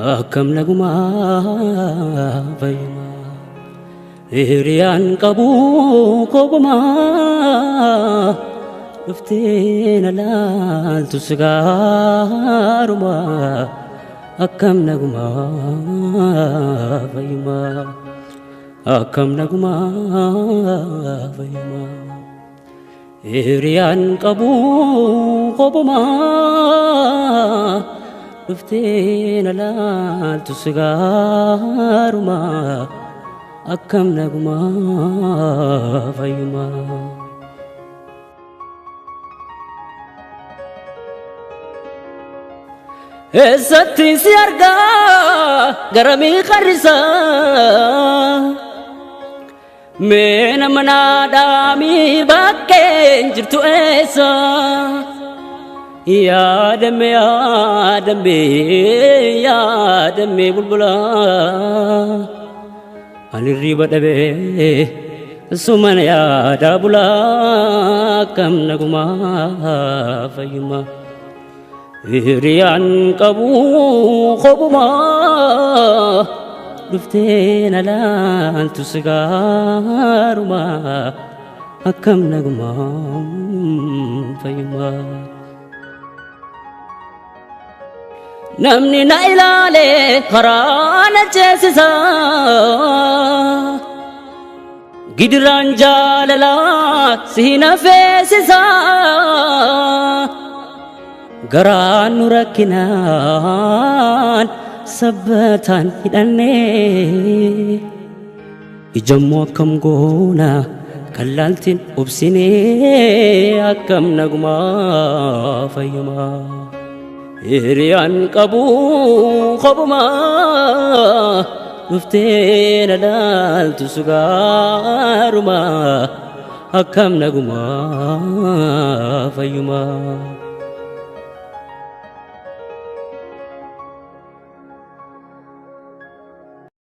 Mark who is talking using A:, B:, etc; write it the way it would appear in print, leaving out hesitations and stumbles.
A: Akkam nagumaa fayyumaa. Hiriyaan qabu kophumaa dhuftee na laaltu sigaarumaa. Akkam nagumaa fayyumaa. Akkam nagumaa fayyumaa. Hiriyaan qabu kophumaa dhuftee na laaltu sigaarumaa. Akkam nagumaa fayyumaa. Eessatti si argaa garamii qarrisaa? Mee nama naadhaamii bakkeen jirtu eessa? Yaadame yaadame yaadame bulbulaa. Ani riba dhabee suman yaadaa bulaa. Akkam nagumaa fayyumaa. Hiriyaan qabu kophumaa dhuftee na laaltu sigaarumaa. Akkam nagumaa fayyumaa. Namni na ilaale karaa na ceesisa. Gidiraan jaalalaa si na feesisa. Garaan nu rakkinaan sabbataan hidhannee. Ijammoo akkam goona kan laaltiin obsinee. Akkam nagumaa fayyumaa. Hiriyaan qabu kophumaa dhuftee na laaltu sugaarumaa. Akkam nagumaa fayyumaa.